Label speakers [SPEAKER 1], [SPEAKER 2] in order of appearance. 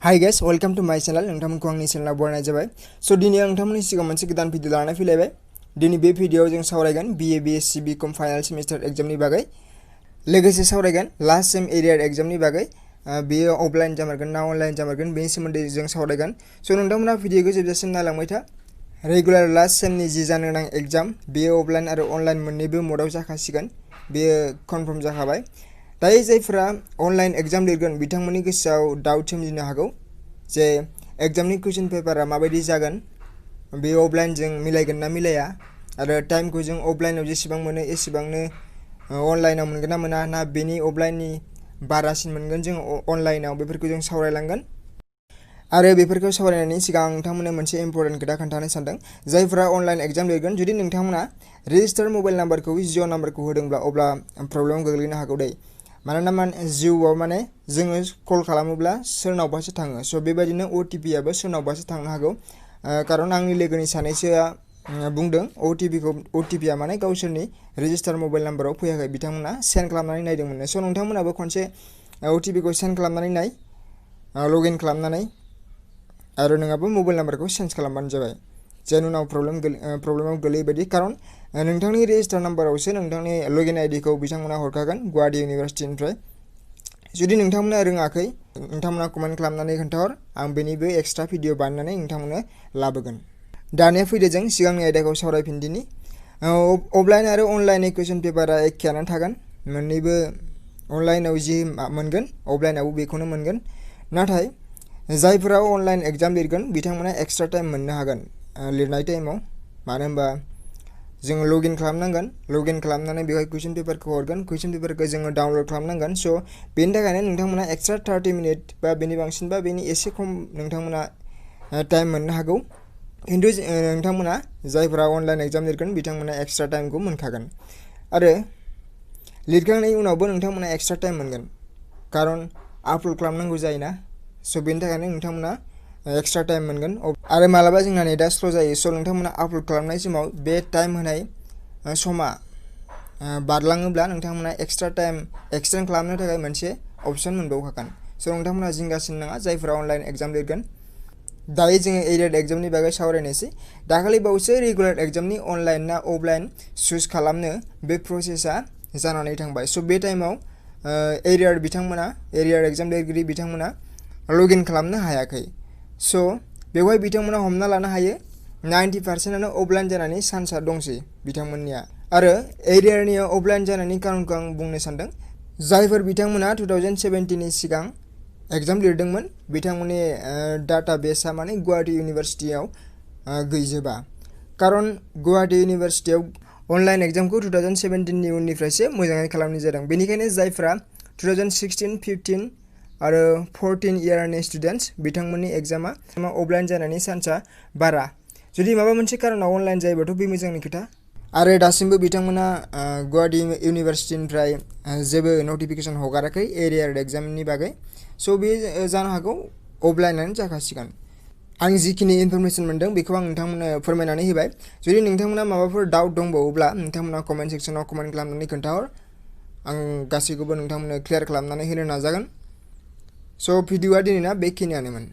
[SPEAKER 1] Hi guys, welcome to my channel. नोंथांमोनखौ आंनि चेनेलाव बरायनाय जाबाय। So दिनै आं नोंथांमोननि सिगाङाव मोनसे गोदान भिडिअ लानानै फैलायबाय। दिनै बे भिडिअआव जों सावरायगोन BA B.Sc B.Com final semester एग्जामनि बागै। लोगोसे सावरायगोन लास्ट सेम एरियार एग्जामनि बागै। बेयो अफलाइन जामारगोन ना अनलाइन जामारगोन बेनि सोमोन्दै जों सावरायगोन। So नोंथांमोना भिडिअखौ जोबजासिम नायलांबाय था। रेगुलार लास्ट सेमनि जि जानो गोनां एग्जाम बेयो अफलाइन आरो अनलाइन मोन्नैबो मोडआव जाखासिगोन। बेयो कनफार्म जाखाबाय। दायो जायफोरा अनलाइन एग्जाम लिरगोन बिथांमोननि गोसोआव डाउट सोमजिनो हागौ जे एग्जामनि कुइसन पेपारा माबायदि जागोन, बे अफलाइनजों मिलायगोन ना मिलाया, आरो टाइमखौ जों अफलाइनाव जेसेबां मोनो एसेबांनो अनलाइनाव मोनगोन ना मोना, ना बेनि अफलाइननि बारासिन मोनगोन जों अनलाइनाव, बेफोरखौ जों सावरायलांगोन। आरो बेफोरखौ सावरायनायनि सिगां आं नोंथांमोननो मोनसे इम्परटेन्ट खोथा खोन्थानो सानदों। जायफोरा अनलाइन एग्जाम लिरगोन जुदि नोंथांमोना रेजिस्टार मबाइल नाम्बारखौ जिअ' नाम्बारखौ होदोंब्ला अब्ला प्रब्लेम गोग्लैनो हागौ दै। मानोना जिअ'आव जोङो कल खालामोब्ला सोरनावबासो थाङो। स' बेबायदिनो OTP आबो सोरनावबासो थांनो हागौ। खारन आंनि लोगोनि सानैसोआ बुंदों OTP आ गावसोरनि रेजिस्टार मबाइल नाम्बाराव फैयाखै, बिथांमोना सेन्ड खालामनानै नायदोंमोन। स' नोंथांमोनाबो खनसे OTP खौ सेन्ड खालामनानै नाय, लगइन खालामनानै, आरो नोंहाबो मबाइल नाम्बारखौ चेन्ज खालामबानो जाबाय। जेन उनाव प्रब्लेमाव गोलैबायदि, खारन नोंथांनि रेजिस्टार नाम्बारावसो नोंथांनि लगइन आइडिखौ बिथांमोना हरखागोन गुवाहाटी इउनिभारसिटिनिफ्राय। जुदि नोंथांमोना रोङाखै, नोंथांमोना कमेन्ट खालामनानै खोन्थाहर, आं बेनिबो एक्सट्रा भिडिअ बानायनानै नोंथांमोननो लाबोगोन। दानिया फैदो जों सिगांनि आयदाखौ सावरायफिनदिनि। अफलाइन आरो अनलाइननि कुइसन पेपारा एखेयानो थागोन। मोन्नैबो अनलाइनाव जि मोनगोन अफलाइनावबो बेखौनो मोनगोन। नाथाय जायफोरा अनलाइन एग्जाम लिरगोन बिथांमोना एक्सट्रा टाइम मोननो हागोन लिरनाय टाइमाव। मानो होनबा जोङो लगइन खालामनांगोन, लगइन खालामनानै बेवहाय कुइसन पेपारखौ हरगोन, कुइसन पेपारखौ जोङो डाउनलड खालामनांगोन। स' बेनि थाखायनो नोंथांमोना एक्सट्रा 30 मिनिट बा बेनि बांसिन बा बेनि एसे खम नोंथांमोना टाइम मोननो हागौ। खिन्थु नोंथांमोना जायफोरा अनलाइन एग्जाम लिरगोन बिथांमोना एक्सट्रा टाइमखौ मोनखागोन। आरो लिरखांनायनि उनावबो नोंथांमोना एक्सट्रा टाइम मोनगोन, खारन आपल'ड खालामनांगौ जायोना। स' बेनि थाखायनो नोंथांमोना एक्सट्रा टाइम मोनगोन। आरो मालाबा जोंना नेटआ स्ल' जायो। स' नोंथांमोना आपल'ड खालामनाय समाव बे टाइम होनाय समा बारलाङोब्ला नोंथांमोना एक्सट्रा टाइम एक्सटेन्ड खालामनो थाखाय मोनसे अपसन मोनबावखागोन। स' नोंथांमोना जिंगासिनो नाङा जायफोरा अनलाइन एग्जाम लिरगोन। दायो जोङो एरियार एग्जामनि बागै सावरायनोसै। दाखालि बावैसो रेगुलार एग्जामनि अनलाइन ना अफलाइन चुज खालामनो बे प्रसेसा जानानै थांबाय। स' बे टाइमाव एरियार एग्जाम लिरगिरि बिथांमोना लगइन खालामनो हायाखै। स' बेवहाय बिथांमोना हमना लानो हायो 90%आनो अफलाइन जानायनि चान्सआ दंसै बिथांमोननिया। आरो एरियारनिया अफलाइन जानायनि खारनखौ आं बुंनो सानदों। जायफोर बिथांमोना 2017नि सिगां एग्जाम लिरदोंमोन बिथांमोननि डाटा बेसआ गुवाहाटी इउनिभारसिटियाव गैजोबा। खारन गुवाहाटी इउनिभारसिटियाव अनलाइन एग्जामखौ 2017नि उननिफ्रायसो मोजाङै खालामनाय जादों। बेनिखायनो जायफ्रा 2016, 15 आरो 14 इयारनि स्टुडेन्टस बिथांमोननि एग्जामा अफलाइन जानायनि चान्सआ बारा। जुदि माबा मोनसे खारनाव अनलाइन जायोबाथ' बे मोजांनि खोथा। आरो दासिमबो बिथांमोना गुवाहाटी इउनिभारसिटिनिफ्राय जेबो नटिफिकेसन हगाराखै एरियार एग्जामनि बागै। स' बे जानो हागौ अफलाइनानो जाखासिगोन। आं जिखिनि इनफरमेसन मोनदों बेखौ आं नोंथांमोननो फोरमायनानै होबाय। जुदि नोंथांमोना माबाफोर डाउट दंबावोब्ला नोंथांमोना कमेन्ट सेक्सनाव कमेन्ट खालामनानै खोन्थाहर, आं गासैखौबो नोंथांमोननो क्लियार खालामनानै होनो नाजागोन। स' भिडिअआ दिनैना बेखिनियानोमोन।